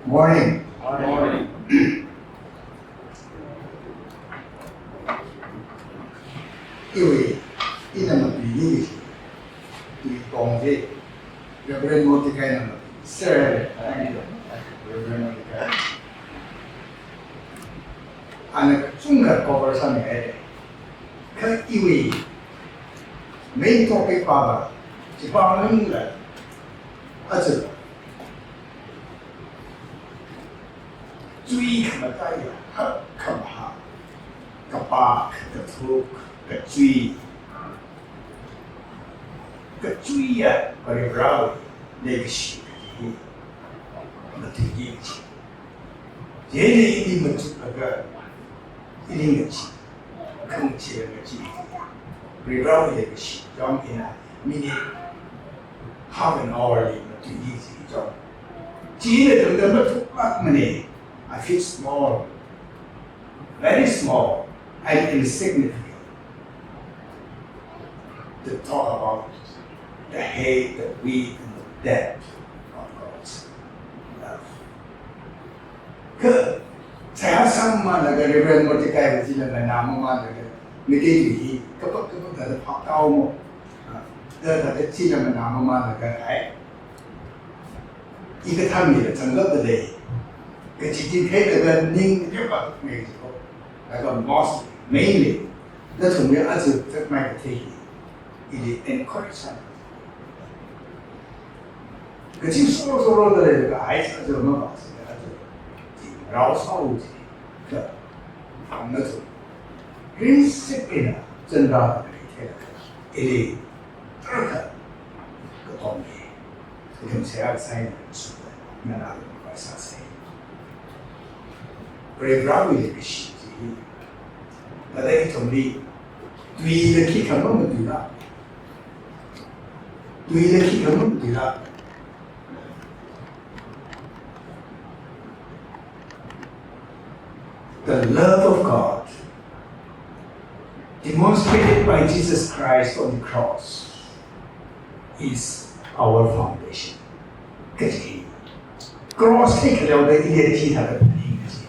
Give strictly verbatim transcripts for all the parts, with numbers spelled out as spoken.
Morning. Morning. Iwui, ina matuili, iwui kong chi, Reverend Mordecai na matuili. Sir, thank you. Reverend Mordecai. Ana kachungkha cover sāmi haira. Kha iwui main topic pāva, chipā maningla, aja chui khamataiya, hakkhamahā, kapā, kathuk, kachui, kachuiya Varivarāwui leikashi kaji hi matuili kaji. Chieina ili machuklaga, ili ngachi, khangachee ngachi, Varivarāwui leikashi chang ina minute half an hour li matuili kaji chang. Chieina tangda mathuklākmana, I feel small, very small and insignificant to talk about the height, the width, and the depth of God's love. Kha, seihā sāmamānlaga Reverend Mordecai va chila nganāmamānlaga, Meitei hi kapak kapak thāda phap tāhaomo. Ah, thāda chila nganāmamānlaga hai, ikathā mila zangkapta lei kaji chi theilaga ning kapak mei jiko. Laga most mainly, nathumli aja zatmei kathei hi, ili encourage sā. Kachi solo solo da leilaga hai sā aja mavā sāda aja, chi rao sālu chi, kha, ang nathum ringshap eina chānda da lei theilaga, ili tarākha katongi. Ithum seihā kasā eina suda nganālu kasā sāsei. Varivarāwui leikashi chi hi, thāda ithumli tuila khikha mamatuila, tuila khikha mamatuila. The love of God demonstrated by Jesus Christ on the cross is our foundation. Kaji. Cross theikhaleihaoda ili chi thāda phaning kaji.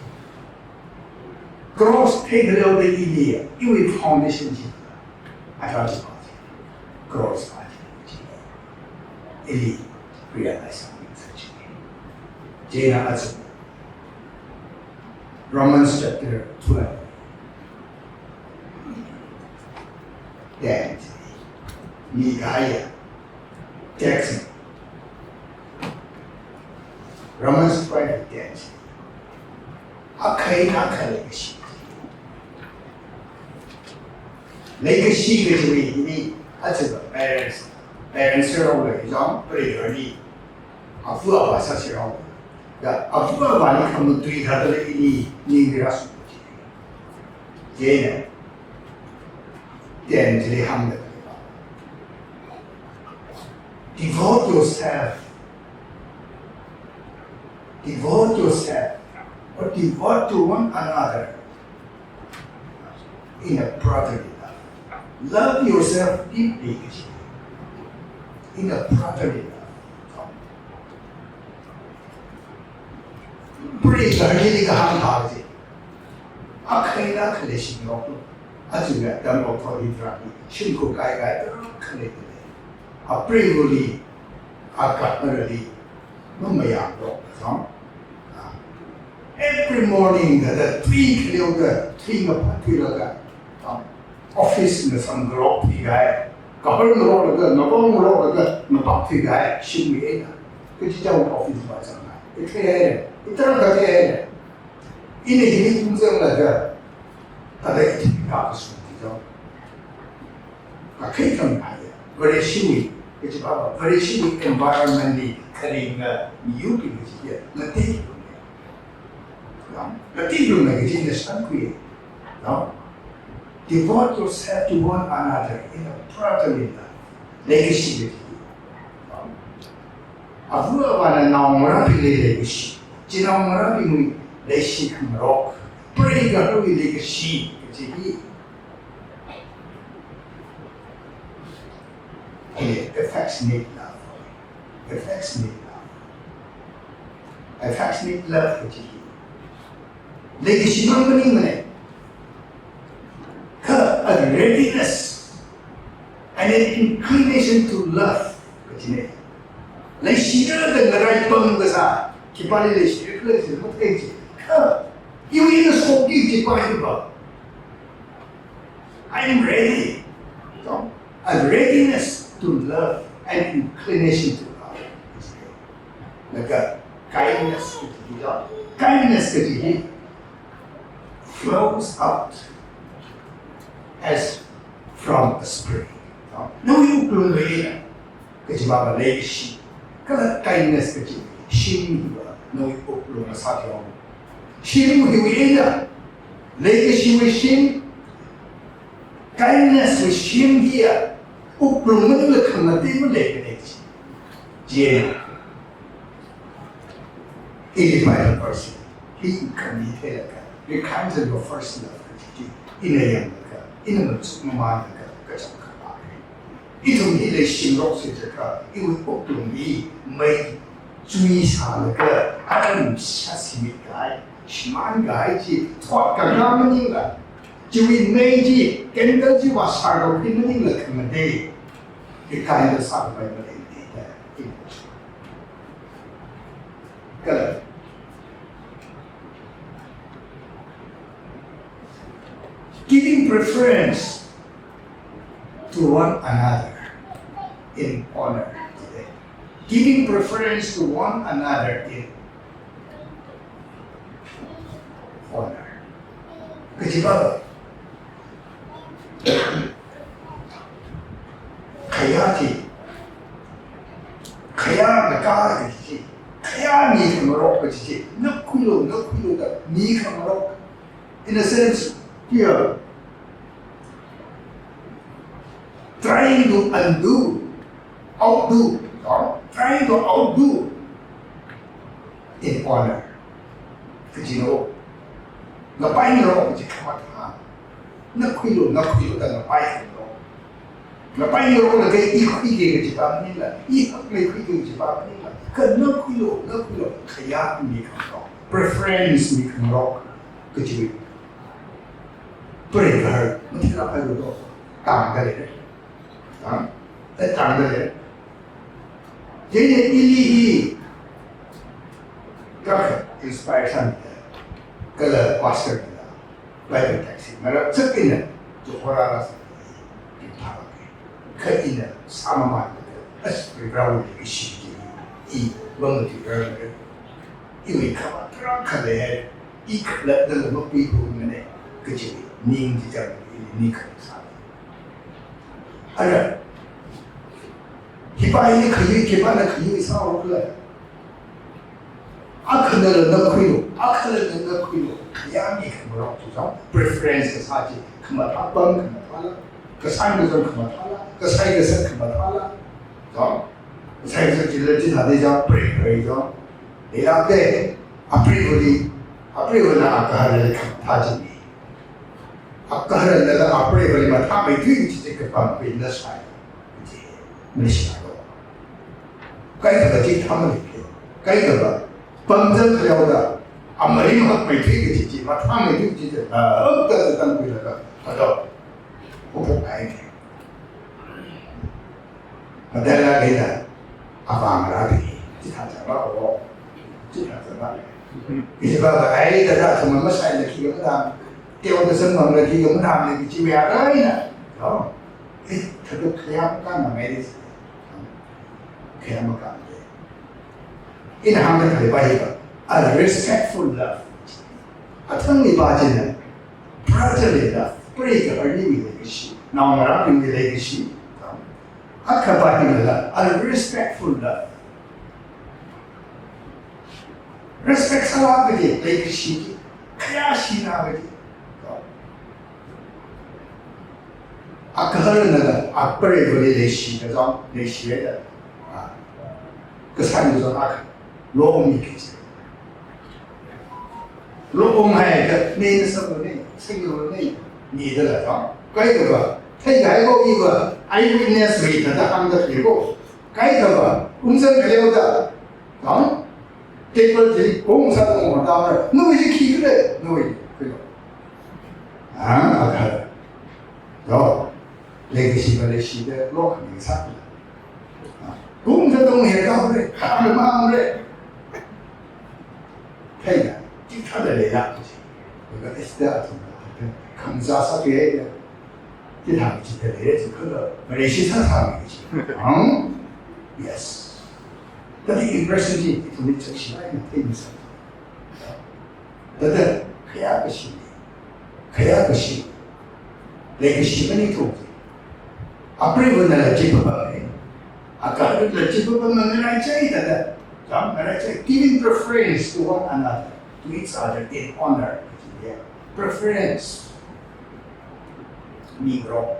Cross theikhaleihaoda ili, iwui foundation chi, aja chi pa chi, cross pa chi, ili realize sāmi sā chi. Chieina aja Romans chapter twelve, ten, mikahaiya text. Romans twelve ten. Akha eina akha leikashi. Leikashi kaji hi, hi aja parents, parents serhaoda hi jang, preigarli ava avā sāserhaoda, ava avāli khamatui thāda lei ili ningrāsu. Chieina ten chili hāngda, devote yourself, devote yourself, or devote to one another in a brotherly love. Love yourself deeply, in a brotherly love. Preigarli kahāng thā chi, akha eina akha leishingaroklu. Aja atam okathui tharan hi shimkhur kaikai tarākha leidalei. Apreivali, agatnarali, mamayāngarok kajong. Every morning thāda tui khaleo da, tui ngaphat thuilaga, office na samngarok thuikahai, kahar ngaroklaga, ngavang ngaroklaga, ngapak thuikahai, shimwui eina. Kachichāwui office vāzanghai. Ithei haira, ithei kathei haira. Ina hili tungzanglaga, thāda ithei kakasung chi jang. Kakhei khangai, Vareshiwui, kachi pāva, Vareshiwui environment li kharinga miyurbing kachi ya, ngateilungna. Ngateilungna kachi ina shānkhui. Devote yourself to one another in a brotherly love. Leikashi kachi. Ava avāna naongarābingli leikashi. Chinaongarābingwui leishi khangarok. Preigarāwui leikashi kachi hi. Affectionate love. Affectionate love. Affectionate love kaji hi leikashi mang maningmana. Kha a readiness and an inclination to love kajina. Leishira da ngarai pam kasā, khipāli leishira khala chi matheikha. Kha iwui eina shokki kaji pa hi pa. I'm ready. No? A readiness to love and inclination to love. Laga kindness kaji hi, kindness kaji hi flows out as from a spring. No? Nawui wuklungwui eina kachivava leikashi, kala kindness kaji shim hiva nawui wuklungna sāthuihaowa. Shim hiwui eina, leikashiwui shim, kindness wui shim hiya wuklung maningla khangatei maleimana kaji. Chieina ili Bible verse hi khami theilaga, "Rekindle your first love" kaji hi ina yanglaga, ina machuk mamānlaga kachangkhat lāka. Ithum hi leishingaroksa chiakha, iwui wuklungli mei chuisālaga, atam shāshimit kahai, shimān kahai chi thot kakā maningla, chiwui mei chi, candle chi vāshākhui maningla khangatei, rekindle sākhavai maleimana da ina. Kala giving preference to one another in honor. Giving preference to one another in honor. Kachiva, khayā chi, khayā ngakā kaji chi, khayā mikhangarok kaji chi, nakhuilu, nakhuilu da mikhangarok. In a sense, here, trying to undo, outdo, or trying to outdo in honor. Kajina, ngapaingarok kaji khamathā. Nakhuilu, nakhuilu da ngapaingarok. Ngapaingarok laga i khuiki kaji pa maningla, i hakmei khuiki kaji pa maningla, kha nakhuilu, nakhuilu, khayā mikhangarok, preference mikhangarok kaji. Prefer, mathila pailu do, tangda leira. Tang, eh, tangda leira. Chieina ili hi, kha inspiration, kala pastor, Bible text hi marāchak ina, Jehovah rāsa, ipharake. Kha ina sāmamānda, as Prohowui leikashi chi, i vang ti rāre. Iwui khamathā khalei, i khalatta lama pui hu ngane, kaji ning chi chang i ni kha sā. Ara, hipa ini khayu, khipana khayu sāhaokhala. Akhanala nakhuilu, akhanala nakhuilu, khayā mikhangarok chi chang, preference kasā chi, khamathā pam khamathāla, kasai kazang khamathāla, kasai kasat khamathāla, chang, kasai kasat chila chithāda chang, pray, pray chang, leilāke, apreiva̱li, apreiva̱na agaharali khamathā chini. Agaharana la apreiva̱li mathāmeithui kaji chi kapam pina sai. Mashi lo. Kaikhava chithāmana ke. Kaikhava pamzang khayaoda, amari mahakmeithui kaji chi, mathāmeithui kaji chi, ah, amta zatang khuilaga, ado. Upok ai ke. Madala leida, avāngarābing, chithā chāva o, chithā chāva. Ichiva ba ai da da thuma masai la khi ga madam, teo da san mam la khi ga madam le chi me a rai na. Oh, eh, thada khayā ka na me ri. Khayā ma ka me. Ina hāngda khalei pa hi pa, a respectful love. Athangli pa china, brotherly love, preigaharniwui leikashi, naongarābingwui leikashi, akha pa hinala, a respectful love. Respect sāla kaji, leikashi, khayāshina kaji. Agaharanala, apreiva̱li leishida chang, leishida. Ah. Kasai kazang akha. Lo mi kaji. Lo ong hai ka, ne na sa ne, sa yo ne, ni da la chang. Kaikhava, theikahai ko iva, eyewitness ri da da hāngda khalei ko. Kaikhava, ungzang khaleo da, chang. Table chili kong sāda ungda mara. Nawui chi khikhala, nawui khikhala. Ah, akha. To. Leikashi, Vareshi da lok ni sākhala. Ah, kong sāda ungda mara. Khamamara. Theida, chithāda leilāk kaji. Laga Esther athumna, khamzā sāki haida. Chithāda chithāda leira, chikhala, Vareshi sāsāmi kaji. Hmm? Yes. Thāda impression chi, ithumli chakshi eina theimisa. Thāda, khayākashi, khayākashi, leikashi maningthu. Apreivana chi papamna, agaharana chi papamna, ngaraichai thāda. Chang ngaraichai, giving preference to one another, to each other in honor. Yeah. Preference. Miro.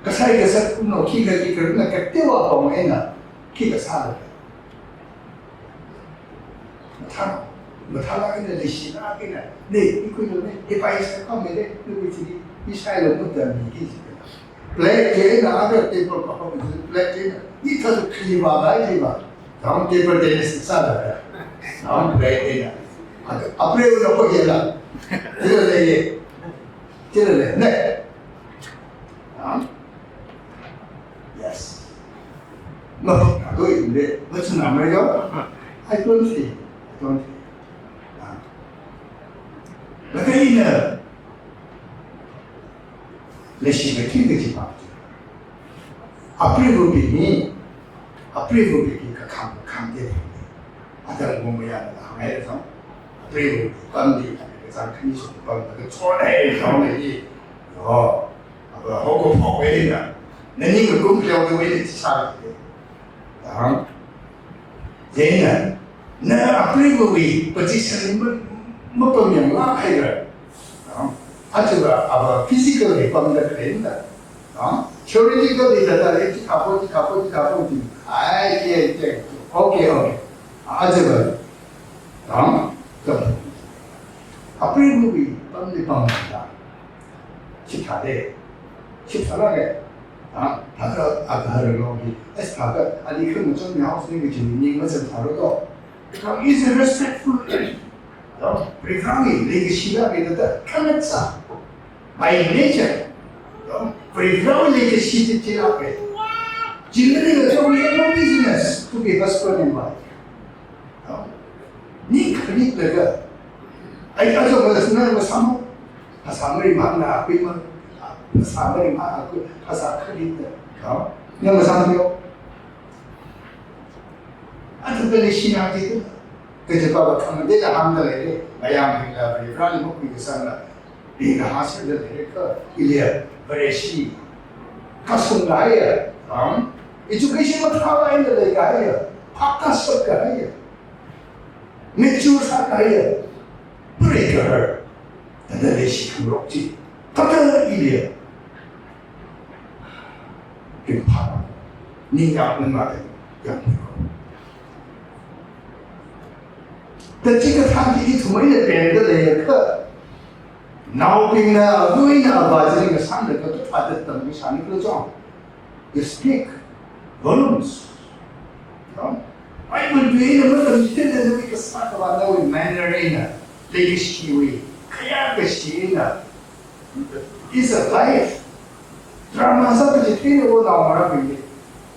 Kasai kasā kuno khikha khikha na kateowa pamna, khikha sāla. Mathā, mathālāk eina leishilāk eina, ne, ikui lo ne, ipai sā khamele, ne, ichili, ishai lo mutami ki. Plate eina, other table ko, plate eina, ithāda khliva bai khliva. Tam table tennis sāda. Tam plate eina. Ata, apre una ko yela. Tira le ye. Tira le, ne. Tam. Yes. No, I don't think. I don't think. Ah. Laga ina leishikathui kaji pa. Apreivabing hi, apreivabing hi kakham, kakham de. Atam kum ya na hāngai song. Apreivabing pamli, kachang khani song pam, kachon hai song ni. Yo. Aba hoko phok eina. Nani kakum pheoda wui ni sāda. Dang. Chieina, na apreivawui position ma, mapamyanglāk haira. Dang. Aja aba physical hi pamda khalei da. Dang. Theoretical hi thāda, eh, chi kapo, chi kapo, chi kapo, chi. Ai, chi, chi. Okay, okay. Aja ba. Dang. Dang. Apreivawui pamli pamda. Chithāda, chithālāka. Ah, thāda agaharalo hi, es thāda, ali khangachon mi house ni kaji ning mazang thāro to. Because it's a respectful. No? Preferring leikashilāka thāda, khangatsa. By nature. No? Preferring leikashi chi chilāka. Generally, we have no business to be husband and wife. Ni khalei laga. Ai, aja ngasāna ngasāmo. Phasā marimana, akui ma. Phasā marimana, akui. Phasā khalei laga. Ngasāmo. Athumna leishina ji tu. Kaja pa ba khamade la hāngda lei. Mayang hila, rali mo kui kasāna. Ina hāsāda leikha, ilia, Vareshi. Kasung kaya, um, education mathālāk eina leikaya, phap kasā kaya, mature sākaya, prekar, thāda leishi khangarok chi, thāda ilia. Kim phap, ningyāng ningmada, yāng phiko. Thāda chikathā chi ithum eina pemda leikha, naobingna, abuina, aba chili ngasānlaga kathāda tamkhuishāni khala chong. You speak volumes. No? Bible tui eina matamchithei, nawui kasā khavā, nawui manner eina, leikashiwui, khayākashi eina. It's a life. Drama sāda chithei na wo naongarābingli.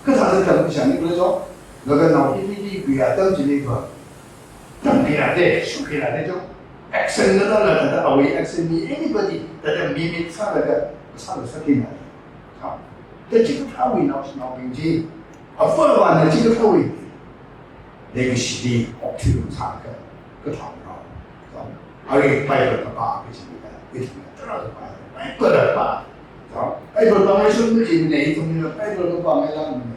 Kathāda tamkhuishāni khala chong. Laga nao hi hi hi kuya tam chili ba. Tamkhuirade, shukhuirade chong. Action na la la la, awui action ni anybody, thāda mimic sālaga, sāla sākina. Ha. Thāda chikathāwui naoshinaobing chi. Afa avāna chikathāwui. Leikashi di okthui sālaga, kathā rao. Ha. Ari Bible kapā kaji ni la, ithumna tarākha pā. Bible kapā. Ha. Bible pāngaishun kaji ni, ithumna Bible kapāngailākmana.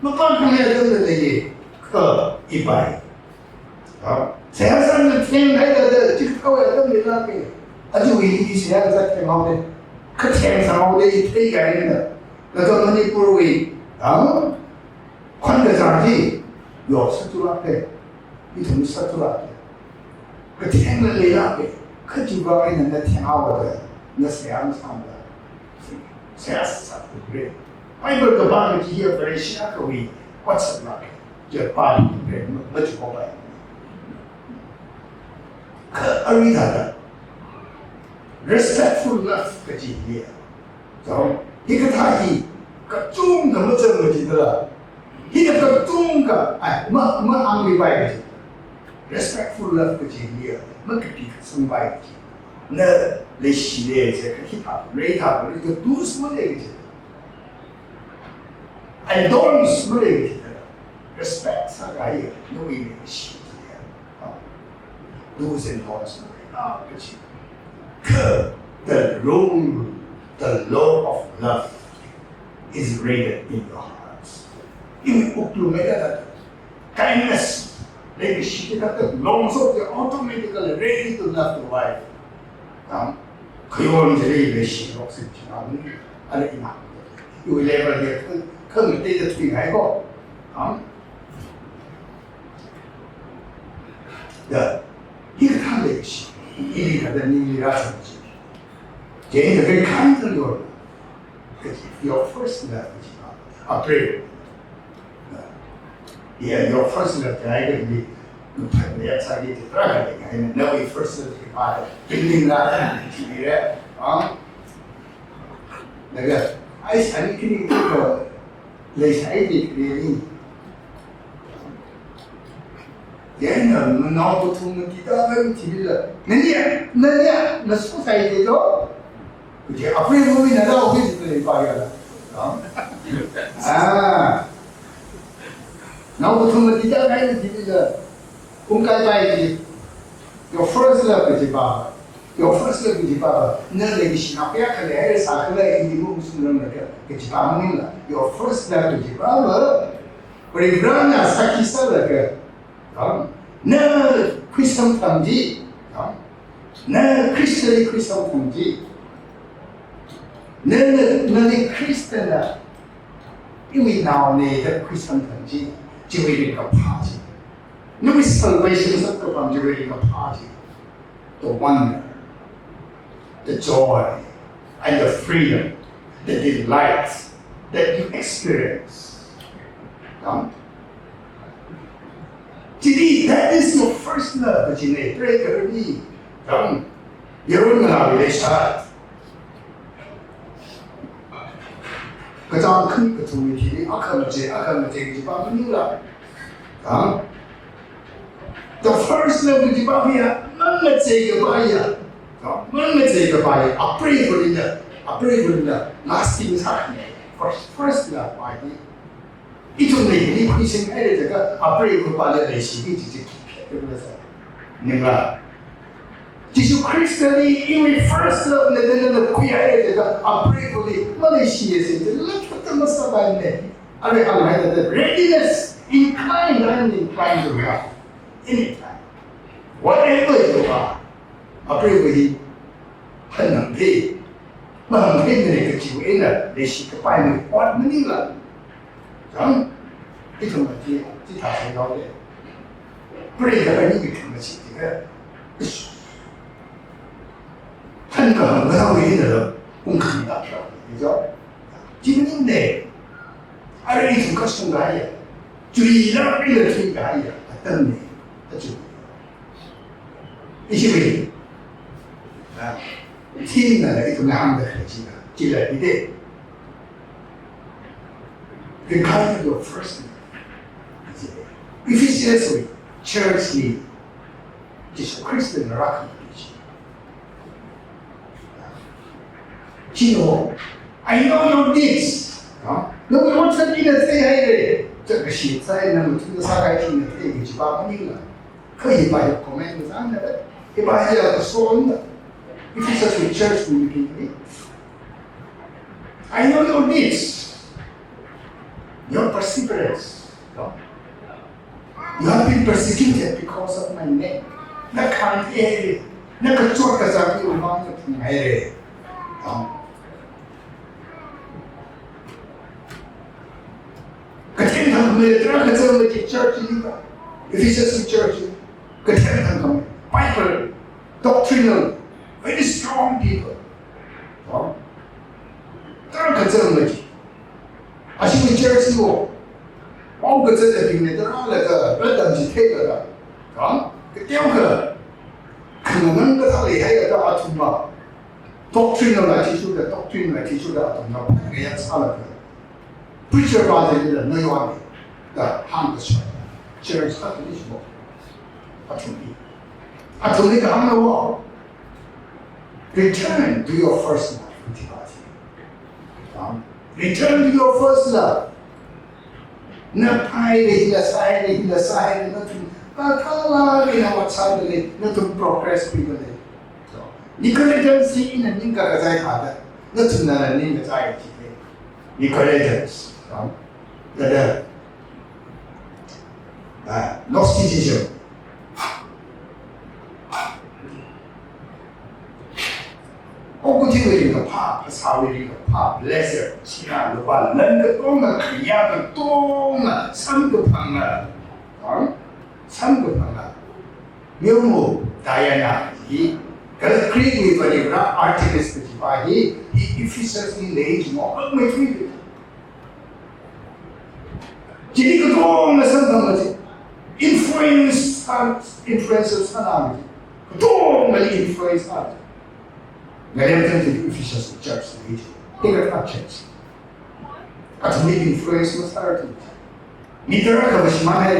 Mapānkhangaiya atamla leiya, kha ipai. Ha? Seihā sāna thenghaida, da, chikathāwui atam leilāka. Ajawui hi seihā sā thenghaoda. Katheng sāhaoda, i theikahaina. Laga Manipurwui, ha? Khon kazang chi, yo sāthuilāka. Ithum sāthuilāka. Kathengla leilāka. Kha chiwui vang eina na thenghaoda, na seihā masāmala. Seihā sāthuikhala. Bible kapā kaji hi Vareshi akhawui WhatsApp la, je pa ni, ma, machukhopai. Kha arui thāda, respectful love kaji hi. So, hikathā hi, kachungkha machang kaji thāla. Hina kachungkha, ai, ma, mahāngmipai kaji. Respectful love kaji hi, makapi kasangpai kaji. Na, leishile, se, ka hithā, reithā, re, ka dus malei kaji. Adorns malei kaji thāla. Respect sākahai, nawui leishi kaji. Do's and don'ts malei, ah, kaji. Kha, the rule, the law of love is written in your hearts. Iwui wuklungli thāda, kindness, leishi kaji thāda, long so you automatically ready to love the wife. Ang, khayon chili leishi lok sin chinam, ala ina. Iwui level hi, kha, khangateida thuihai ko. Ang, Da, hikathā leishi, ili kathā ningli rāsang chi. Chieina very kind to your, your first love, which is a prayer. Yeah, your first love, kaji hi, nuphan ya sagi te tra ka de, kaji na, nawui first love ki pa, building la, chi le, ah? Laga, ai, ani kini ko, leisai de, kini. Chieina, nanaokathum mati tākahai chilila. Nani, nani, na society to. Kaji apre movie na rao hi chili pa ya la. Ah. Naokathum mati tākahai chilila. Ungkaipai chi. Your first love kaji pa. Your first love kaji pa. Na leishi na kayākha leisākhala ini mung sumrang na ka, kaji pa maningla. Your first love kaji pa. Varivarana sākhi sālaga, na khuisangthang chi, na Khristali khuisangthang chi, na, na, nali Khristana iwui naone da khuisangthang chi, chiwui ringkaphā chi. Nawui salvation sākapam chiwui ringkaphā chi. The wonder, the joy, and the freedom, the delight that you experience. Come. Chili, that is your first love, kajina, pray kari. Come. Yaron ngalāwui leishat. Kachāng khani kathumwui thili, akha machei, akha machei kaji pa maningla. Kha? The first love kaji pa hiya, mangachei kaji pa hiya. Kha? Mangachei kaji pa hiya, apreiva̱ lila, apreiva̱ lila, lasting sākhami. First, first love pa hi. Ithumna hili khuisinghaira jiakha, apreiva̱ pali leishiki chi chi khikhe kala sā. Ningla. Jishu Khristali iwui first love na da na khuihaira jiakha, apreiva̱li maleishi ye se, la kata masāpaimana. Are hānghaida, the readiness, inclined, I'm inclined to love. Anytime. Whatever you are. Apreiva̱ hi, hāngnam de, mahāngde ne kachiwui eina, leishi kapaimei ot maningla. Chang, ithum chi, chithā sāhaoda. Preiva̱ hi ithum chi, chi ka, ish. Hāngkahāng ngalāwui eina la, ungkhangatā rao, ni jo. Chi maningna. Are ithum kashung kahaiya. Chuila, ila chuikahaiya. Atam ne, achu. Ishi wui. Ah, theme na la ithumna hāngda khalei china. Chila ide. Regarding your first love. Ephesians wui church li Jishu Khristana rākhamei chi. Chino, I know your deeds. No? Nawui otsak ina theihaira. Chakashi sai na mathun sākahai ina thei kaji pa maningla. Kha hi pa hi comment sāna da. Hi pa hi ya ka son da. If it's a church meeting, eh? I know your deeds. Your perseverance. No? You have been persecuted because of my name. Na khangathei haira, na kachot kachāng hiwui vang na phunghaira. Kathemthangkhamei, tarākha zangda church li pa. Ephesus church. Kathemthangkhamei. Bible. Doctrinal. Very strong people. Tarākha zangda. Ashiwui church li wo. Pao kazatbingna da rālaga, rātamchitheilaga, kha, kateokha, khanganang kathā leihailaga athumva doctrinal attitude, doctrinal attitude athumva phāngayā sālaga, preacher pa chila na yoni da hāngkashok. Church athumli shimo. Athumli. Athumli kahāngna wo. Return to your first love. Return to your first love. Na phaile, hila sāhaile, hila sāhaile, nathum, kakala, ina vātsāda lei, nathum progress khuida lei. So, Nicolaitan si ina ningkakazai thāda, nathumna ningkazai chi lei. Nicolaitan, so, thāda, ah, Gnosticism. Okathuiwui ringkaphā, phasāwui ringkaphā, pleasure, sinā lupā, lan katonga, khayā katonga, samkaphanga, ah, samkaphanga. Myomo Diana hi, kala Greek wui Varivara Artemis kajipa hi, hi Ephesus li lei jimo, akmei thui. Chili katonga samphanga chi. Influence sā, influence sānga chi. Katongli influence sā. Ngalem tang chi Ephesus church li chi. Tingkatha church. Athumli influence masārarthu. Mi tarākha mashimānhai.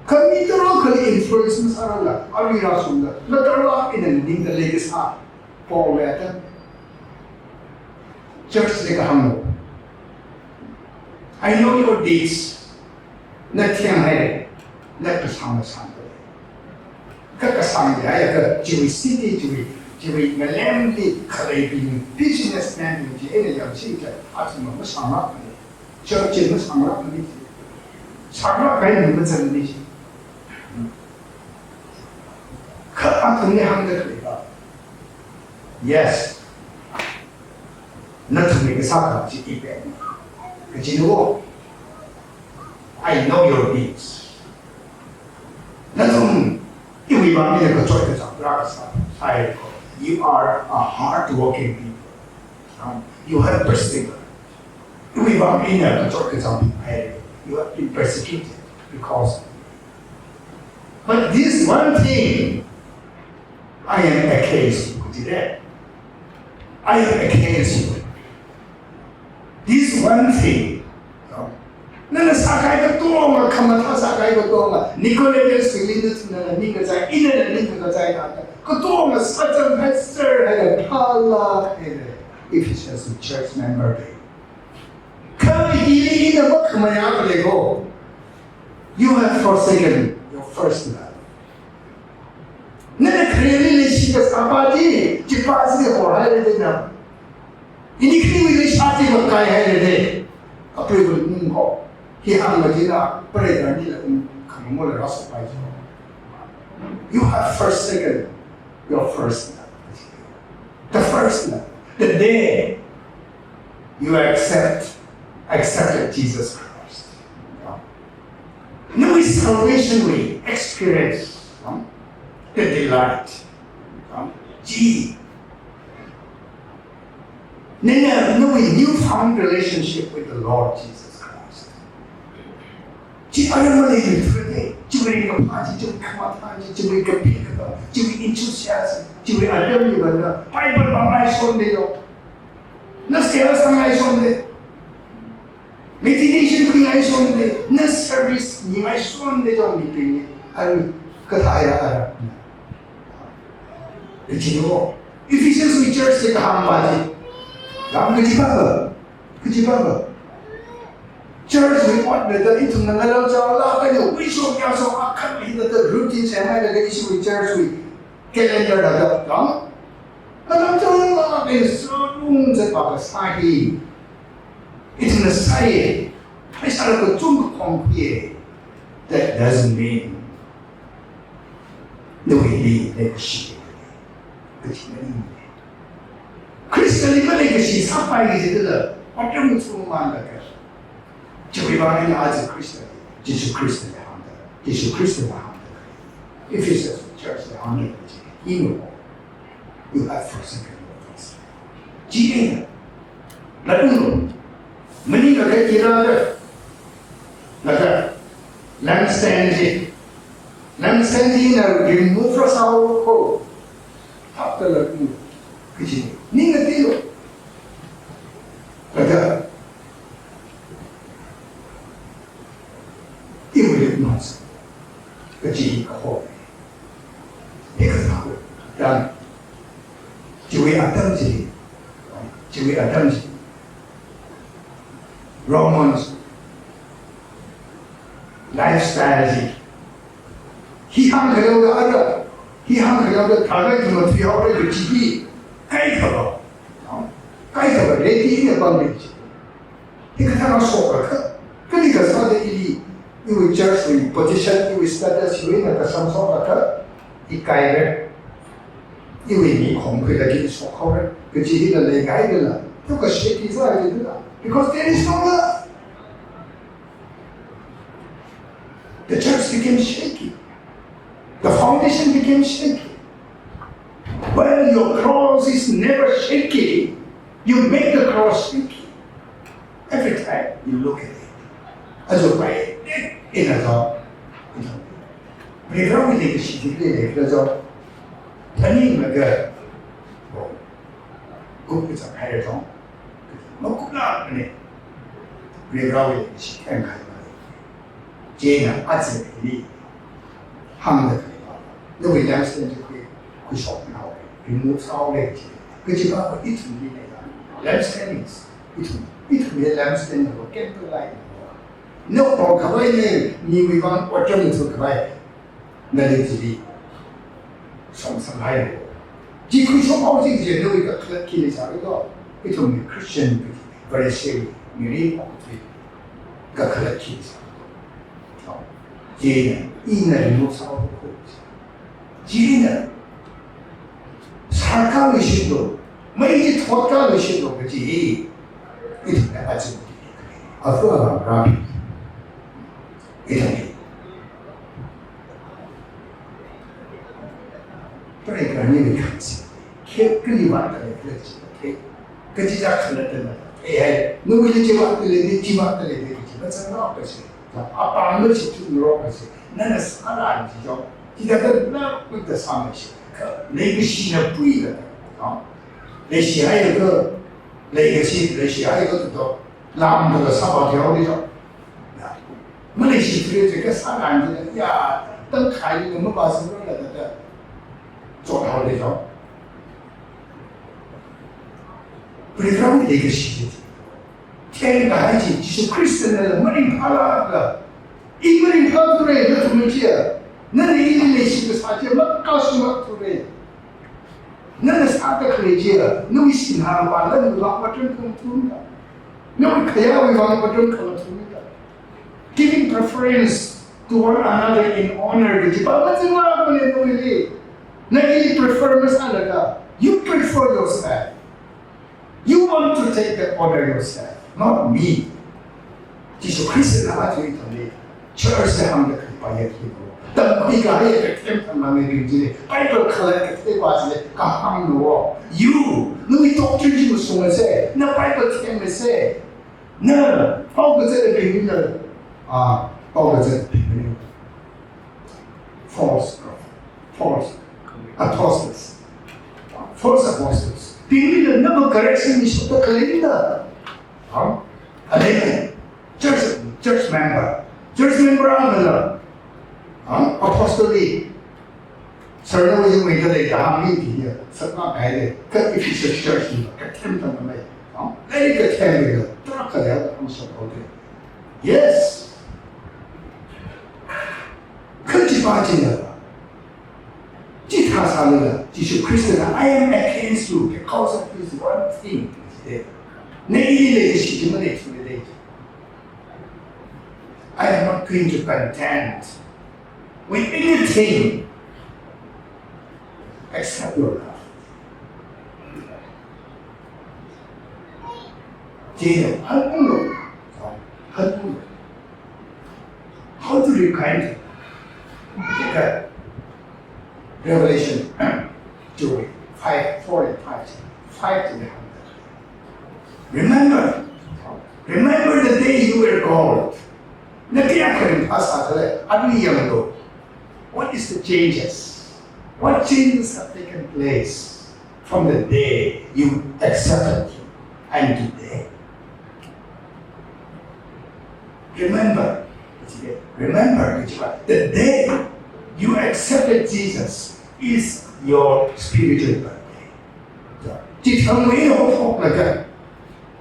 Kha mi tarākhali influence masārarla. Arui rāshungda. Na tarākha ina ningda leikasā. Paul wui atan. Church li kahāngna. I know your deeds. Na theng haira, na kasāng masāngda lei. Kha kasāng ya ya kha chiwui city, chiwui, chiwui ngalemli khaleibing, businessman bing chi eina yangsi kha athumva masānglākmana. Church chi masānglākmana. Sānglāk kahai mi mazangmana. Kha athumli hāngda khalei pa. Yes. Nathumli kasā kha chi ipe. Kachina wo. I know your deeds. Nathum iwui vang eina kachot kachāng rākasā. Sai ko. You are a hard working people. Um, you have persevered. Iwui vang eina kachot kachāng hai. You have been persecuted because. But this one thing, I am against you, did I? I am against you. This one thing, no? Nana sākahai katonga, khamathā sākahai katonga, Nicolaitan sili nathumna ningkazai, ina ningkazai thāda. Katonga sāchang hai sir hai la phala hai le. Ephesians church member bing. Kha hili ina makhamayā khalei ko. You have forsaken your first love. Nana khareli leishi kasā pa chi, chipa chi horhaira dena. Ini khaniwui leisha chi makaihaira de. Apreiva nung ko. Hi hāngmajina, preiva nila um khamamala rasa pai chi. You have forsaken your first love. The first love. The day you accept, accepted Jesus Christ. Nawui salvation wui experience, um, the delight, um, chi. Nana, nawui newfound relationship with the Lord Jesus Christ. Chi aram maleithuda, chiwui ringkaphā chi, chiwui khamathā chi, chiwui kapi kapa, chiwui enthusiasm, chiwui aram ni bana, Bible pāngai shonda yo. Na sales pāngai shonda. Meditation khuingai shonda, na service ningai shonda jong mibing ni. Aru kathāya ara. Kachina wo. Ephesians wui church li kahāng pa chi. Kahāng kaji pa ba. Kaji pa ba. Church wui ot leida ithumna ngalam chao la kanya wishok yashok akhan hithāda routine semhailaga ishiwui church wui calendar da da. Kahāng. Ngalam chao la kanya sālung zatpa kasā hi. Ithumna sāya, pheisā kachungkha khongkhuiya. That doesn't mean nawuili leikashi. Kachi maningmana. Khristali maleikashi sāpai kajidala, otram machukmanda ka. Chiwui vang eina aja Khristali, Jishu Khristali hāngda, Jishu Khristali hāngda. Ephesus church li hāngda kaji. Ino. You have forsaken your first love. Chi eina. Latunglu. Maningakha kira da. Laga. Lampstand chi, lampstand china remove rāsāhaowa ko. Thapta lalu kaji. Ning ngatilo. Kha thāda, iwui litmus kaji kaho. Hikathā dang. Chiwui atam chi. Chiwui atam chi. Romans lifestyle chi. Hi hāngkhaleoda ara, hi hāngkhaleoda tharāda mathuihaora kaji hi kaikhava, no? Kaikhava ready eina pamli chi. Hikathā ngashoka kha, kali kasāda ili, iwui church wui position, iwui status wui eina kasam shoka kha, ikaira. Iwui mi khongkhuida kishok haora. Kaji hila leikahaidala, to kashake sāhaidala. Because there is no love. The church became shaky. The foundation became shaky. Well, your cross is never shaky. You make the cross shaky. Every time you look at it. Aja pai, eh, in a job. Playground is a shitty play, playground. Tani maga. Good with a higher tone. Makuplākmane. Playground is a shitty play. China, aja ni. Hāngda khalei pa. Nawui lampstand chi khui, khuishokhaowa. Remove sāhaowa chi. Kaji pa ithumli ne. Lampstand is, ithum, ithumli lampstand na, candle light na. Nawui pao khavai ne, miwui vang ot chāmthu khavai. Nali chili. Shongsamhailo. Chi khuishokhaowa chi je nawui kakhalat khi leisālo. Ithumwui Christian, Pharisee, mirin okathui kakhalat khi leisā. China, ina remove sāhaowa. China, sārkāluishitlo, mei chi thotkāluishitlo kaji hi, ithumna aja, afu alam rabi, ithumna. Pray kani ni khansi, khe kani vātda lei, khala chi thei, kaji ja khalattana thei hai, nawuili chi vātda lei, chi vātda lei, kaji na chang na kaji. Apāngli chi thukngarok kaji. Nana sāran chi jong. Chithāda na kuita sāmeishi. Kha leikashina puila. No? Leishihaiakha, leikashi, leishihaiakha to. Lamdala sāpā thihaoli jong. Ya. Maleishithura jiakha sāran chila, ya, tangkhaili mapāsāra da da. Chothaoli jong. Playground leikashi. Thengkahai chi, Jishu Khristana la maringphālala. I maringphāthura, nathumli chiya. Nana ili leishi kasā chiya, makashungakthura. Nana sāda khalei chiya, nawui sinhā pāla, nawui lak matran khamathumda. Nawui khayāwui vang matran khamathumda. Giving preference to one another in honor, kaji pa mazinglākmane nawuili. Na ili prefer masālaga, you prefer yourself. You want to take the honor yourself, not me. Jishu Khristana aja ithumli church da hāngda khalei pa ya khi no. Tamkhuikahai kathem thangmang ngai bing chili, Bible khalat kathei pa chili kahāng no. You, nawui doctrine chi mashungase, na Bible themase. Na, paokazat bingli na, ah, paokazat bingli. False prophet, false apostles, false apostles. Bingli na, na correction mishokta khalei na. Huh? Alei, church, church member, church member ang na. Huh? Apostle li. Sir, nawui yangmeida lei kahāng hi hi ya, sākahai lei, kha Ephesus church li, kathem thangmei. Ang, lei kathemmei la, tarākha lei, ang sāhaoda. Yes. Kha chi pa china, chithā sālala, Jishu Khristana, "I am against you because of this one thing." Na ili leikashi chi maleithura da. I am not going to contend with anything except your love. Chieina, hanunglu, hanunglu. How to repent? Take a Revelation two, five, four and five. Five to the hundred. Remember, remember the day you were called. Na kayākha ringphāsā khala, aruihon yanglu. What is the changes? What changes have taken place from the day you accepted Him and today? Remember, remember, the day you accepted Jesus is your spiritual birthday. Chithangwui eina haophoklaga,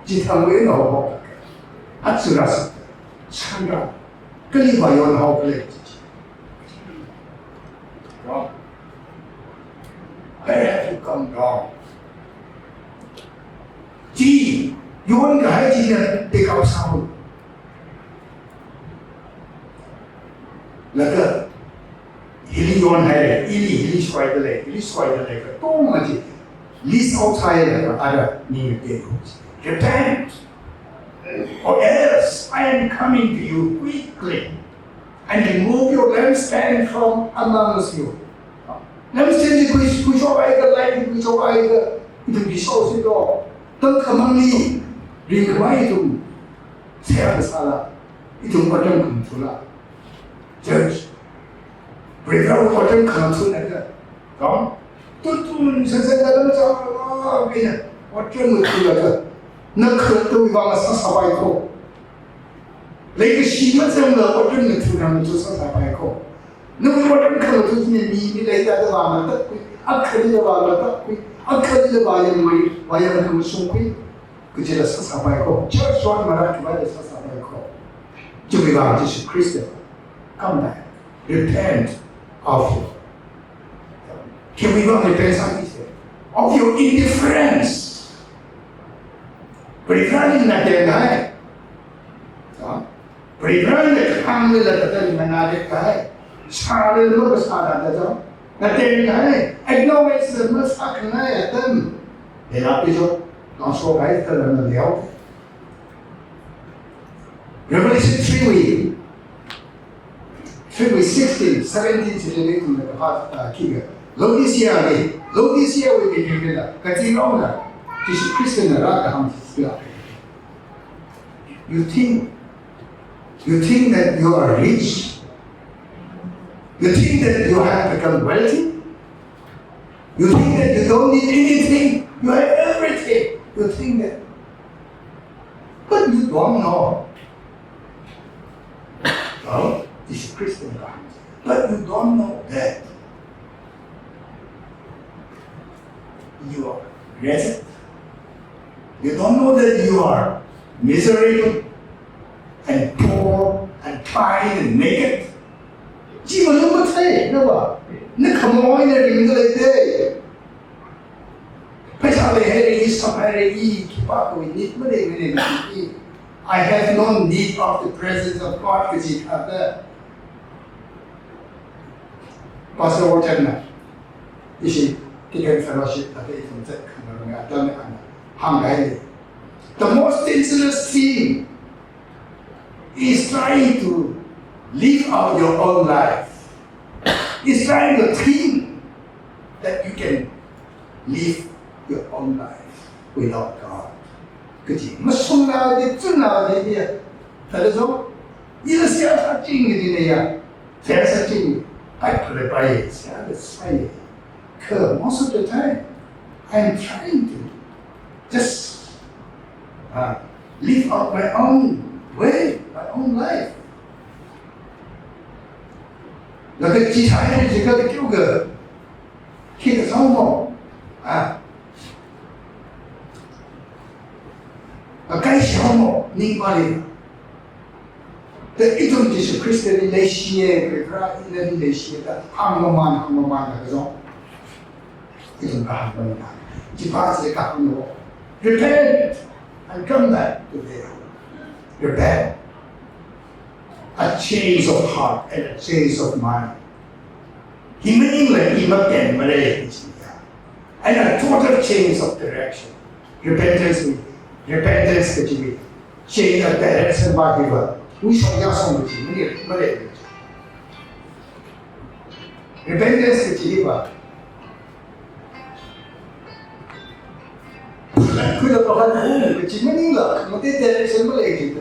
chithangwui eina haophoklaga, aja rāsā, shanra, kali vāyon haokhala. Wrong. Where have you gone wrong? Chi, yonkahai china pick up sālu. Laga, hili yonhaira, ili, hili shuida lei, hili shuida lei, katonga chi list out sāhailaga, ara ning te. Repent, or else I am coming to you quickly and remove your lampstand from amongst you. Lampstand chi khui, khuishokhaiakha, light chi khuishokhaiakha, ithum khi shokhuilu. Tangkhamangli ringkhavai ithum seihā sāla, ithum otram khamathula. Church, Proho otram khamathuna kha, kong, tutun sāsāda lam chāla bina otram khamathulaga, na khalattawui vang sāsāpai kho. Leikashi mazangla otram mathura mathu sāsāpai kho. Nawui otram khamathuna mi, mi leida da vāmatakkhui, akhali da vāmatakkhui, akhali da vāyangmei, vāyang khamashungkhui. Kachila sāsāpai kho, church won mara khavai sāsāpai kho. Chiwui vang Jesu Christ, come back, repent of your, chiwui vang repent sāki se, of your indifference. Proho eina na tenghai. Ha? Proho eina khangla tata na na tenghai. Sāla makasāla tata. Na tenghai, acknowledge la masākhangai atam. Hela pijo, ngashokhai tala na leo. Revelation three wui, three wui sixteen, seventeen chili ithumna kapā, ah, khikha. Laodicea li, Laodicea wui bingwui eina, kachi rongna, Jesu Christ na rākahāng chi sila. You think, you think that you are rich? You think that you have become wealthy? You think that you don't need anything? You have everything. You think that. But you don't know. Well, this is Christian times. But you don't know that you are wretched. You don't know that you are miserable and poor and blind and naked. Chi malung mathei, na va. Na khamoi na ringda leite. Pheisā leihaira, i sāhaira, i khipākhawui need maleimana. I have no need of the presence of God, kaji thāda. Pastor Orchard-na, ishi Deacon Fellowship thāda ithum zatkhangarum atamli ana hāngkahai. The most dangerous thing is trying to live out your own life. Is trying to think that you can live your own life without God. Kaji, mashunglāda, chunglāda ya. Thāda jo, ila seihā sāching kajina ya. Seihā sāching, ai, phale pai, seihā da sai. Kha, most of the time, I'm trying to just, uh, live out my own way, my own life. Laga chi thai ni jiakha kyu ga, khi kasā mo, ah, akai shao mo, ning pali. Da ithum Jesu Christ li leishiya, Proho ina li leishiya da hāngmaman, hāngmaman da kazong. Ithum kahāngmaman. Chi pa chi kahāngna. Repent and come back to Him. Repent. A change of heart and a change of mind. Hi maningla i mapen malei chi ya. And a total change of direction. Repentance, repentance kaji change of direction va hi va. Ui shong ya shong kaji, mani, mani. Repentance kaji hi va. Khuida pa khan hu kaji maningla, mate direction malei kaji.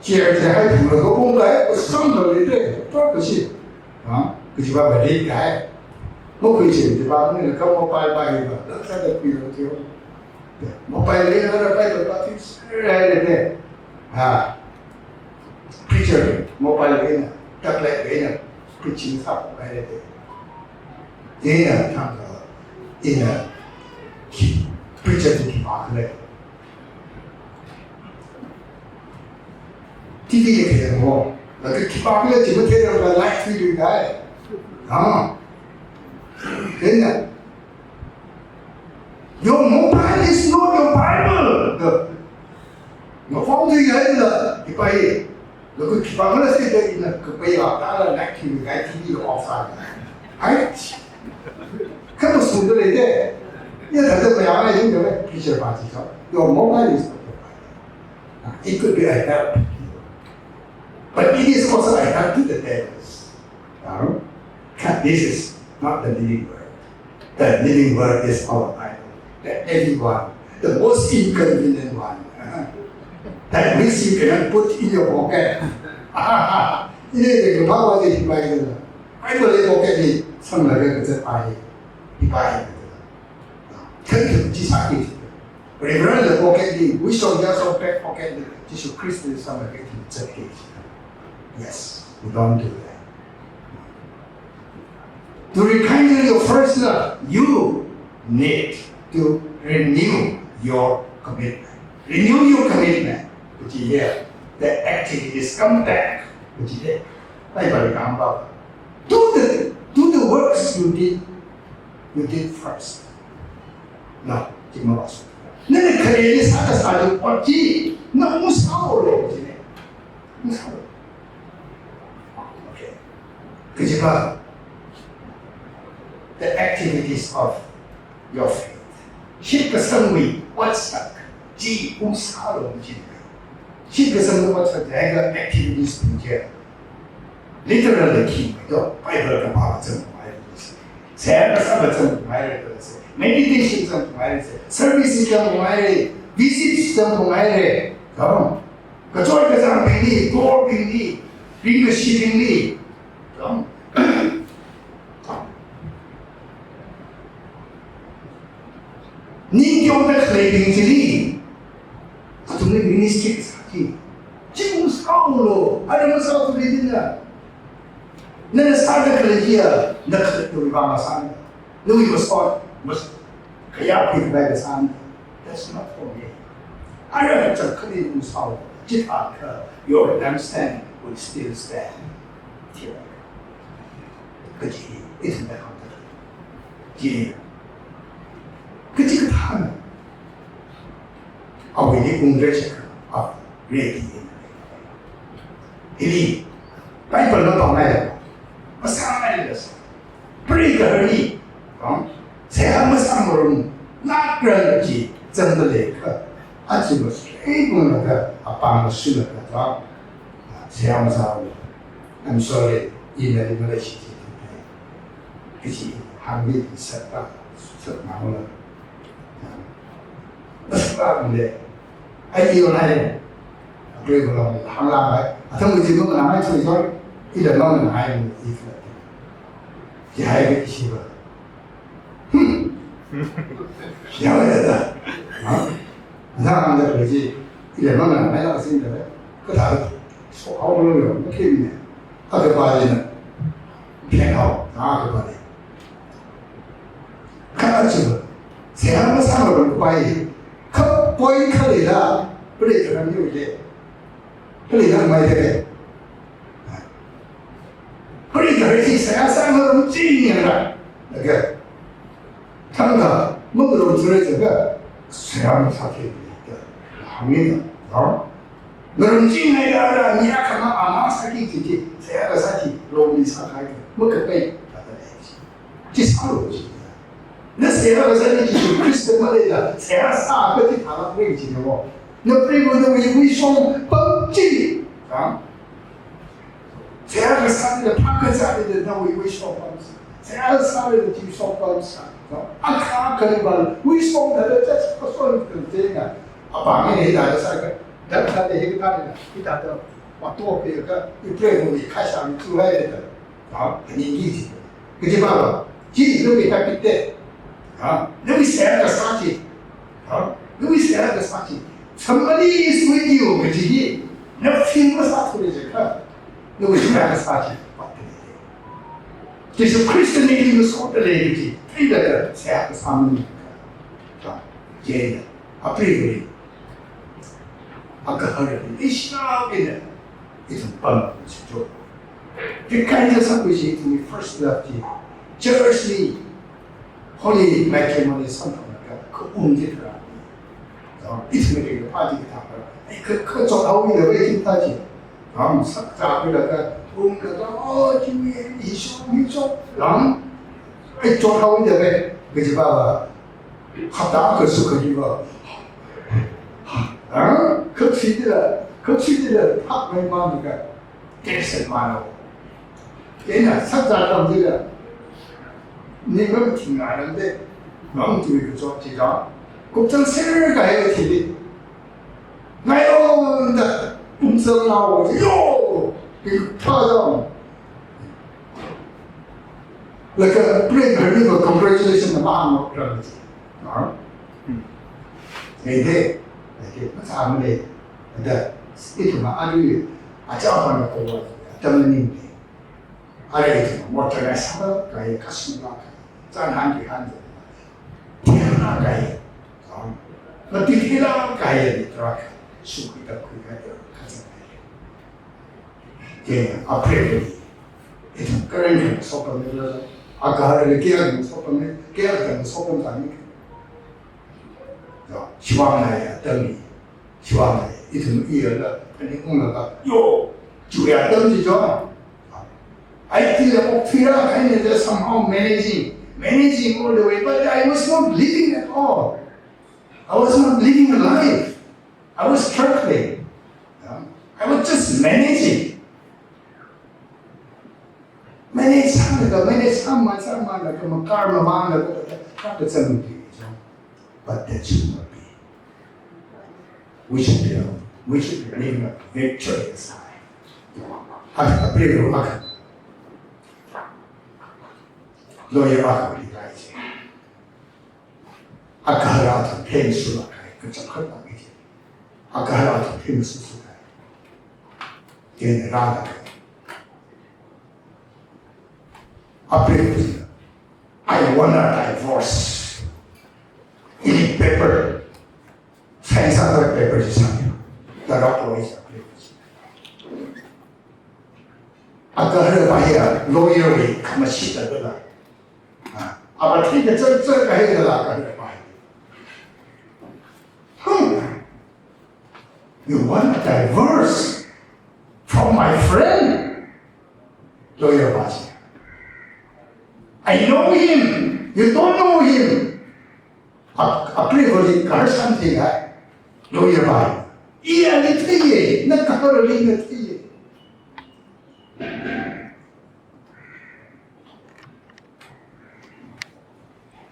Chair chi haiphuilaga ungkahai, samlaga leide, totkashi. Ha? Kajiva valid kahai. Makhuiching chiva, ngalakha mobile paiva, laksāda khuilaga theo. Mobile leilaga Bible pā fix hairade. Ha. Preacher, mobile eina, tablet eina, preaching sāhairade. Ina thangkha, ina khi, preacher chi khipākhala. T V li khayang ho. Laga khipākhala chi matheirangla live video dai. Ha. Ina. Your mobile is not your Bible. The, your phone is your Bible. Ipai. Laga khipākhala sāda ina kapai la tala na khi ni kai T V lo off sāda. Hai. Khamashungda leide. Ya thāda mayāngai yungda preacher pā chi sā. Your mobile is not your Bible. Ah, it could be a help, but it is also a help to the devils. Now, this is not the living word. The living word is our Bible. The heavy one, the most inconvenient one. Ah, that which you cannot put in your pocket. Ina the power is Bible. Bible in pocket ni samlaga kazat pai. Ipai. Khankham chi sāki. Reverend la pocket li, Wisdom Yasong back pocket li, Jishu Christ li samlaga kazat ki. Yes, we don't do that. To rekindle your first love, you need to renew your commitment. Renew your commitment. Which is here. The activities come back. Which is there. Bible kamba. Do the, do the works you did, you did first. No, chi mavāsa. Nana khareli sāda sāda ot chi, na masālo chine. Masālo. Okay. Kajiva, the activities of your faith. Shitkasangwui otsak chi masālo chine. Shitkasangwui otsak jiakha activities bing chi. Literal li khi, to, Bible kapā zanghaira. Seihā kasā zanghaira. Meditation zanghaira. Service zanghaira. Visit zanghaira. To. Kachot kachāngbingli, korbingli, ringkashibingli. To. Ningtongda khaleibing chili. Athumli ministry kasā chi. Chi masālo, ara masāthuda leidalei. sāda khalei hiya, na khalatwui vang sāna. Nawui masot, mas-, khayākhui khavai sāna. That's not for me. Ara chak khani masao, chithākha, your lampstand will still stand. Kaji, isn't that how that? Ji. Kaji kathāna. Awui ni kung re chak, a, ready. Hili, Bible na pāngai, masāngai la sa. Preigaharali, kong, seihā masāngarum, ngakran chi, zangda leikha. Achi masāngai kung na ka, apāng masuna ka, kong. Seihā masāngarum. I'm sorry, ina ni malai shi chi. Kaji, hāngmi sāda, sāda maula. Masāngarum le. Ai, iyo nai. Apreiva long hāngla mai. Atam uji kung na mai chui chui. Ila long na mai ni kala. Ji hai ka ishi ba. Hmm. Ya, ya, ya. Ha? Na hāngda khalei chi. Ila long na mai la sin da. Kathā. So, how do you know? Kei ne. Aka ba le na. Kei how. Na aka ba le. Kha achiva, seihā masāngarum khavai, kha point khalei la, preigaharali le, khalei la mai de. Preigaharali seihā sāngarum chi ni la, laga, thangkha, mangarum sure chaka, seihā masāki, hāngmi na, no? Ngarum chi ngai la, la, mi akha ma, ama sāki chi chi, seihā kasā chi, romli sākahai, makapai, kata le chi. Chi sālu chi. Na seihā kasā ni chi Khrista maleila, seihā sākha chithālāk ring chi na mo. Na preiva nawui, wui shong pam chi. Ha? Seihā kasā ni la, phā kasā ni la, nawui, wui shong pam chi. Seihā kasā ni la, chi shong pam chi. No? Akha kali bal, wui shong na la, cha cha shong kan te na. Apāng ni hithāda sāka. Dan sa te hithāda, hithāda. Wa to ke ka, i preiva ni kha shang chu hai da. Ha, kaningi chi. Kaji ba ba. Chi nawui habit te. Ha, nawui seihā kasā chi. Ha, nawui seihā kasā chi. Somebody is with you, kaji hi. Na feel masāthura jiakha. Nawui seihā kasā chi. Jesu Khrista ni masot da lei kaji. Preiva seihā kasā mani. Ha, je. Apreiva. Agaharali, ishina ina, ithum pam chi jo. Kakai ja sākhui chi ithumwui first love chi. Church li, holy matrimony samphanglaga, kha um chi tharā. Ithumwui kaphā chi kathā tharā. Ai, kha, kha chothaoda wei chi thā chi. Am, sakzā khuilaga, um kathā, oh, chi mi, hi shok, hi shok. Am, ai, chothaoda wei, kaji ba ba. Hapta akha sukha hiva. Ha? Khak shi dila, khak shi dila, hak mai mangka. Kesen mano. Kena sakzā tam dila. Ni ngam thinga ram de. Ngam tui kachot chi dang. Kupchang ser kahai thili. Ngayon da. Umsang nao. Yo. Pi pa dang. Laga preigaharali va congratulation na mahāng ram chi. Ha? Hmm. Ngai de, ngai de, masāmale. Da, ithum ma anu, achāvana kova, atam maning de. Are ithum ma motor na sāda, kaya kasula kaya. Zan han ki han de. Tiana kaya. Ha? Mati kila kaya ni trak. Sukhi tak khui kaya, kazan kaya. Ke apreiva. Ithum karen karen sopam ni la. Agaharali kayākha sopam ni, kayākha sopam tani. Yo, shiwang na ya, tami. Shiwang na ya, ithum iya la, ani ung la ka. Yo, ju ya tami jo. I feel a fear, I need somehow managing, managing all the way, but I was not living at all. I was not living a life. I was struggling. Yeah. I was just managing. Manage sālaga, manage sāma, sāma laga, makar mamang laga, kaka samti. But that should not be. We should be, we should be living a victorious life. Hak, apreiva hak. Lawyer hak, right? Agahara athang pheng sula kai, kachangkhat na ngi. Agahara athang pheng su su kai. Kena rāda kai. Apre, I want a divorce. Ili paper, sign sāda paper chi sāmi. Tara close apre. Agaharapa hiya lawyer wui khamashit dala. Ah, aba thei da zar zar kahai dala agaharapa hi. Hmm. You want a divorce from my friend? Lawyer pa chi. I know him. You don't know him. A, apre vali kar something hai. Lawyer pa. I ali theiya, na kahar ali na theiya.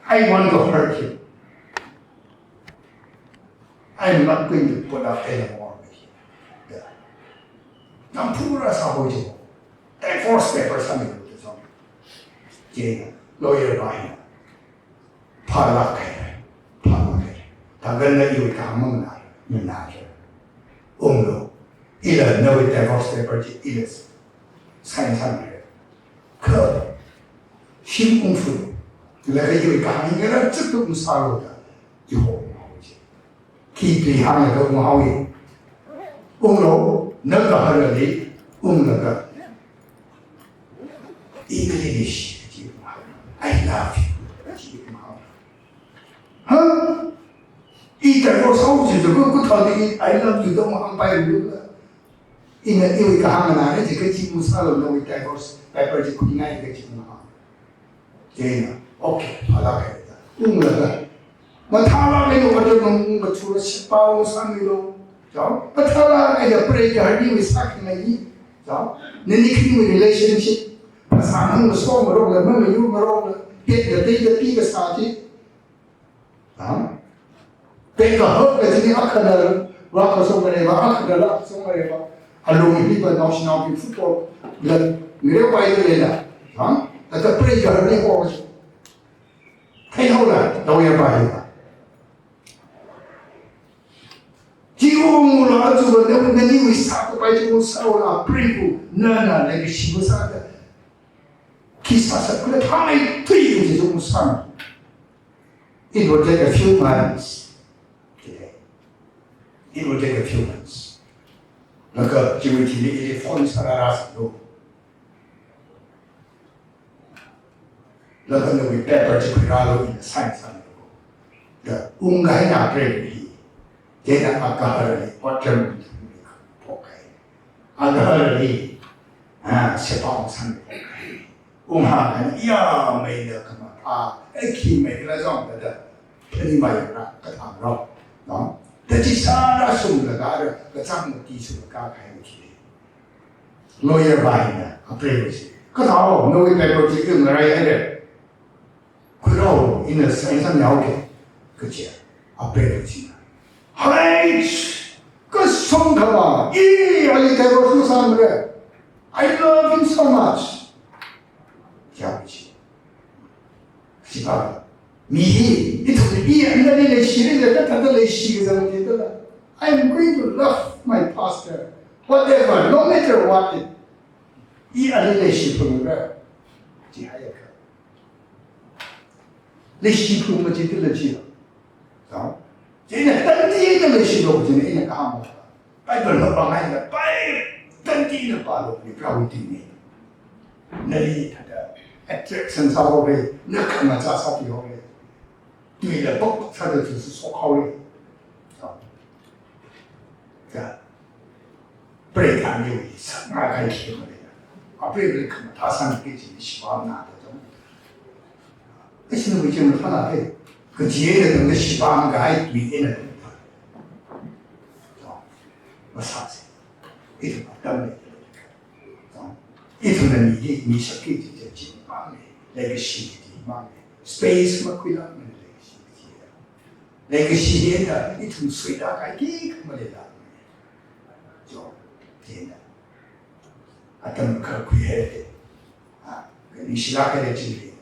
I want to hurt him. I'm not going to put up anymore with him. Yeah. Nang phura sāhao chi. Divorce paper sāmi lu te song. Chieina lawyer pa hina. Phalak hai. Phalak hai. Tanggal na iwui kahāng manganā. Manganā. Unglu. Ila nawui divorce paper chi ila sign sāmi. Kha shim ungfu. Laga iwui kahāng hi ngarā chuktuk masālu da. Iho. Khi pli hānglaga unghaowa. Unglu, na kahar ali, unglaga. I nali leishi, chi unghao. I love you, chi unghao. Ha? I divorce sāhao chi, chi kathāda I, I love you da unghāngpai lu la. Ina iwui kahāng nganāra, chi kachi masālu, nawui divorce paper chi khuingai kachi unghao. Chieina, okay, phalak hai da. Unglaga. Mathālāk eina order nung ungkachura shipā ung sāmilu. Chao? Mathālāk eina pray kahar ali wui sākhangai. Chao? Nani khaniwui relationship. Phasā nung masong marokla, mamayur marokla. Pet da tei da pi kasā chi. Ha? Pet kahak kaji hi akhana rākashok mareba, akhana rākashok mareba. Alung hili pa naoshinaobing football la ngareo pai leila. Ha? Ata pray kahar ali ho. Theihaola, lawyer pa hina. Chi unglu aja va na, naniwui sākapai chi ung sāhaola, pray ku, nana leikashi masāda. Khi sāsā kula thāngai tui chi ung sāmi. It will take a few months. Today. It will take a few months. Laga chiwui thili ili phone sārāra sālu. Laga nawui paper chi khuirālu, ina sign sālu. Da ungkahai na pray hi. Chieina agahar ali, what can we do? Phokhai. Agahar ali, ah, shipā ung sāmi phokhai. Unghāngna, ya, meila khamathā, e khi meila zong da da, phani mai ra, kathā rao, no? Da chi sāra sumlaga ra, kachang mati sumlaga khai khi. Lawyer pa hina, apre chi. Kathāo, nawui paper chi ung ngarai haira. Khuirao, ina sign sāmihaoke, kachi, apre china. Hai, kasong khava, I ali divorce masāmara. I love him so much. Kya chi? Chi pa, mi hi, ithum I nali leishira, kathāda leishi kazang chi tala. I am going to love my pastor, whatever, no matter what it. I ali leishi phungra. Chi haiakha. Leishi phung machithila chi. Chao? Chieina tandi eina leishilu chieina ina kahāng. Bible mapāngaila, Bible tandi eina pālu, ni Prohowui tuina. Nali thāda attraction sāhaora, na khangachā sāpihaora. Tuila pok sāda tu su shokhaora. Chao? Ka, pray kaniwui sāngai khi maleila. Apre pray khamathā sāngki chi shipā na da dong. Ishi nawui chi mathālāka. Kaji eina dong da shipā kahai tui eina dong. Dong. Masāsa. Ithum atam leilala. Dong. Ithumna mi hi, mi shakki chi chi chi mang le. Leikashi chi mang le. Space makhuilākmana leikashi chi. Leikashi hina ithum suida kahai khikha maleila. Jo, hina. Atam kharkhui haira. Ah, kani shila kare chili.